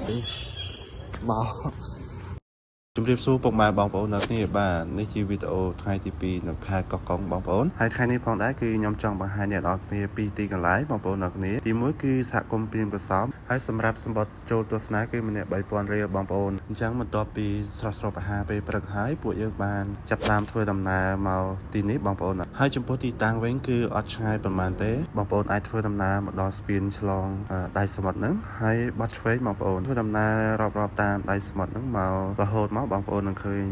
មកជំរាបសួរពុកម៉ែបងប្អូនអ្នកគ្នាបាទនេះជាវីដេអូថ្ងៃទី2នៅខេត្តកោះកុងបងប្អូនហើយថ្ងៃនេះផងដែរគឺខ្ញុំចង់បង្ហាញអ្នកនរគ្នាពីទីកន្លែងបងប្អូនអ្នកគ្នាទី1គឺសហគមន៍ព្រាមកសោមហើយសម្រាប់សម្បត្តិចូលទស្សនាគឺម្នាក់3000រៀលបងប្អូនអញ្ចឹងបន្ទាប់ពីស្រស់ស្រូបអាហារពេលព្រឹកហើយពួកយើងបានចាប់ផ្ដើមធ្វើដំណើរមកទីនេះបងប្អូនហើយចំពោះទីតាំងវិញគឺអត់ឆ្ងាយប៉ុន្មានទេបងប្អូនអាចធ្វើដំណើរមកដល់ស្ពានឆ្លងដៃសមុទ្រហ្នឹងហើយបត់ឆ្វេងបងប្អូនធ្វើដំណើររាប់ៗតាមដៃសមុទ្រហ្នឹងមករហូតមកបងប្អូននឹងឃើញ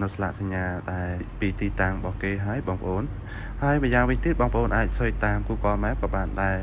នៅស្លាកសញ្ញាតែពីទីតាំងរបស់គេហើយបងប្អូនហើយម្យ៉ាងវិញទៀតបងប្អូនអាចសើចតាម Google Map ក៏បានដែរ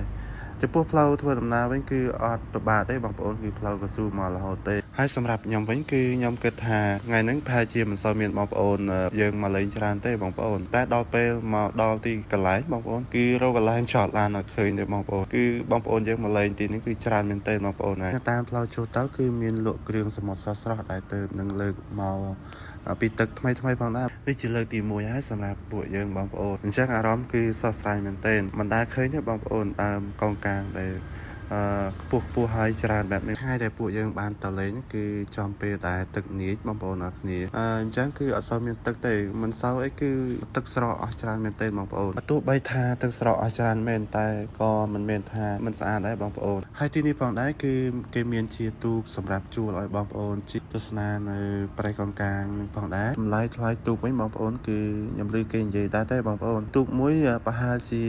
ចំពោះផ្លូវធ្វើដំណើរវិញគឺអត់ពិបាកទេបងប្អូនគឺផ្លូវកស៊ូមករហូតទេហើយសម្រាប់ខ្ញុំវិញគឺខ្ញុំគិតថាថ្ងៃហ្នឹងប្រហែលជាមិនសូវមានបងប្អូនយើងមកលេងច្រើនទេបងប្អូនតែដល់ពេលមកដល់ទីកន្លែងបងប្អូនគឺរកកន្លែងចតឡានអត់ឃើញទេបងប្អូនគឺបងប្អូនយើងមកលេងទីនេះគឺច្រើនមែនទែនបងប្អូនហើយតាមផ្លូវចូលទៅគឺមានលក់គ្រឿងសមុទ្រស្រស់ៗដែលទៅនឹងលើកមកពីទឹកថ្មីថ្មីផងដែរនេះជាលើកទី1ហើយសម្រាប់ពួកយើងបងប្អូនអញ្ចឹងអារម្មណ៍គឺស្រស់ស្រាយមែនទែនមិនដែលឃើញទេបងប្អូនដើមកងកាងដែលខ្ពស់ខ្ពស់ហើយច្រើនបែបនេះថ្ងៃដែលពួកយើងបានតលេងគឺចំពេលដែលទឹកនាចបងប្អូនអរគ្នាអញ្ចឹងគឺអត់សូវមានទឹកទេមិនសូវអីគឺទឹកស្រកអស់ច្រើនមែនទេបងប្អូនទោះបីថាទឹកស្រកអស់ច្រើនមែនតែក៏មិនមែនថាមិនស្អាតដែរបងប្អូនហើយទីនេះផងដែរគឺគេមានជាទូបសម្រាប់ជួលឲ្យបងប្អូនជិះទស្សនានៅប្រេះកងកាងនឹងផងដែរតម្លៃថ្លៃទូបវិញបងប្អូនគឺខ្ញុំឮគេនិយាយដែរទេបងប្អូនទូបមួយប្រហែលជា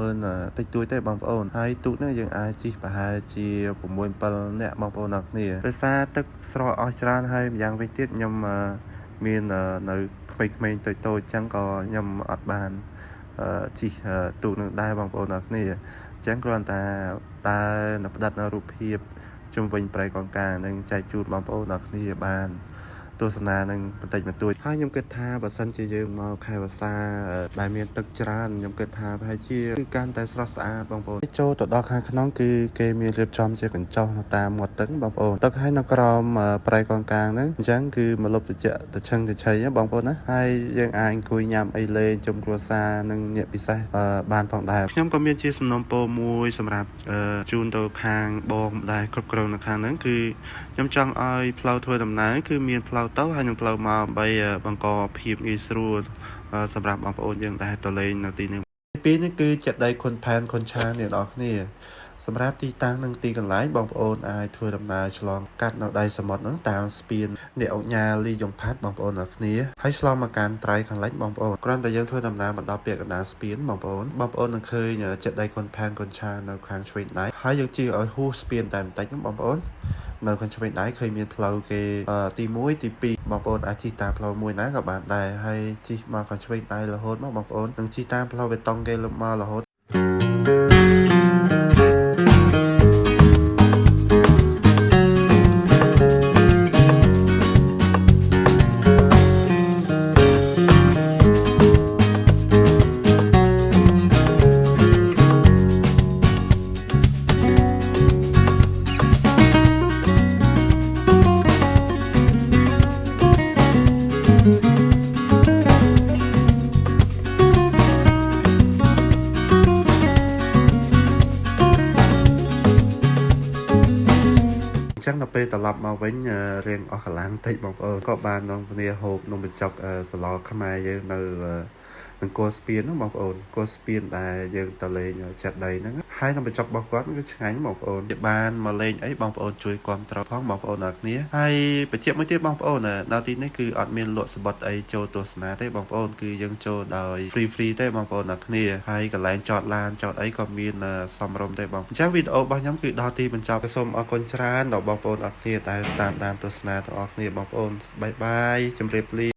100,000តិចតួចទេបងប្អូនហើយទូបនេះយើងអាចជិះប្រហែលជា6 7នាក់បងប្អូនអរគ្នាដោយសារទឹកស្រកអស់ច្រើនហើយម្យ៉ាងវិញទៀតខ្ញុំមាននៅក្មេងៗតូចៗអញ្ចឹងក៏ខ្ញុំអត់បានជិះទូកនឹងដែរបងប្អូនអរគ្នាអញ្ចឹងគ្រាន់តែតើនៅផ្ដិតនៅរូបភាពជុំវិញប្រៃកងកាងនឹងចែកជូនបងប្អូនអរគ្នាបានទស្សនានឹងបន្តិចបន្តួចហើយខ្ញុំគិតថាបើសិនជាយើងមកខែវស្សាដែលមានទឹកច្រើនខ្ញុំគិតថាប្រហែលជាគឺកាន់តែស្រស់ស្អាតបងប្អូនចូលទៅដល់ខាងក្នុងគឺគេមានរៀបចំជាកញ្ចុះនៅតាមមាត់ទឹកបងប្អូនទឹកហើយនៅក្រោមប្រៃកងកាងហ្នឹងអញ្ចឹងគឺមកលុបតិចតឆឹងតឆៃបងប្អូនណាហើយយើងអាចអង្គុយញ៉ាំអីលេងជុំគ្រួសារនិងអ្នកពិសេសបានផងដែរខ្ញុំក៏មានជាសំណូមពរមួយសម្រាប់ជូនទៅខាងបងដែលគ្រប់គ្រងនៅខាងហ្នឹងគឺខ្ញុំចង់ឲ្យផ្លូវធ្វើដំណើរគឺមានផ្លូវទៅហើយនឹងផ្លូវមកដើម្បីបង្កភាពងាយស្រួលសម្រាប់បងប្អូនយើងដែលទៅលេងនៅទីនេះទី2នេះគឺចេតិយខុនផែនខុនឆាអ្នកនរគ្នាសម្រាប់ទីតាំងនិងទីកន្លែងបងប្អូនអាចធ្វើដំណើរឆ្លងកាត់នៅដៃសមុទ្រហ្នឹងតាមស្ពានអ្នកអុកញ៉ាលីយ៉ុងផាត់បងប្អូនអរគ្នាហើយឆ្លងមកកាន់ត្រៃខាងលិចបងប្អូនគ្រាន់តែយើងធ្វើដំណើរមកដល់ពាក្យកណ្ដាលស្ពានបងប្អូនបងប្អូននឹងឃើញចេតិយខុនផែនខុនឆានៅខាងឆ្វេងដៃហើយយើងជិះឲ្យហួសស្ពានតែបន្តិចបងប្អូននៅខាងឆ្វេងដៃឃើញមានផ្លូវគេទី1ទី2បងប្អូនអាចជិះតាមផ្លូវមួយណាក៏បានដែរហើយជិះមកខាងឆ្វេងដៃរហូតមកបងប្អូននឹងជិះតាមផ្លូវបេតុងគេលំមករហូតចឹងដល់ពេលត្រឡប់មកវិញរៀងអស់កម្លាំងតិចបងប្អូនក៏បាននាំគ្នាហូបនំបញ្ចុកសឡខ្មែរយើងនៅនឹងគោស្ពានហ្នឹងបងប្អូនគោស្ពានដែលយើងទៅលេងចាត់ដីហ្នឹងហើយនំបញ្ចុករបស់គាត់គឺឆ្ងាញ់បងប្អូនបានមកលេងអីបងប្អូនជួយគាំទ្រផងបងប្អូនអរគ្នាហើយបញ្ជាក់មួយទៀតបងប្អូនដល់ទីនេះគឺអត់មានលក់សបុតអីចូលទស្សនាទេបងប្អូនគឺយើងចូលដោយ free ទេបងប្អូនអរគ្នាហើយកន្លែងចតឡានចតអីក៏មានសមរម្យទេបងអញ្ចឹងវីដេអូរបស់ខ្ញុំគឺដល់ទីបញ្ចប់សូមអរគុណច្រើនដល់បងប្អូនអរគ្នាដែលតាមដានទស្សនាទាំងអស់គ្នាបងប្អូនបាយបាយជម្រាបលា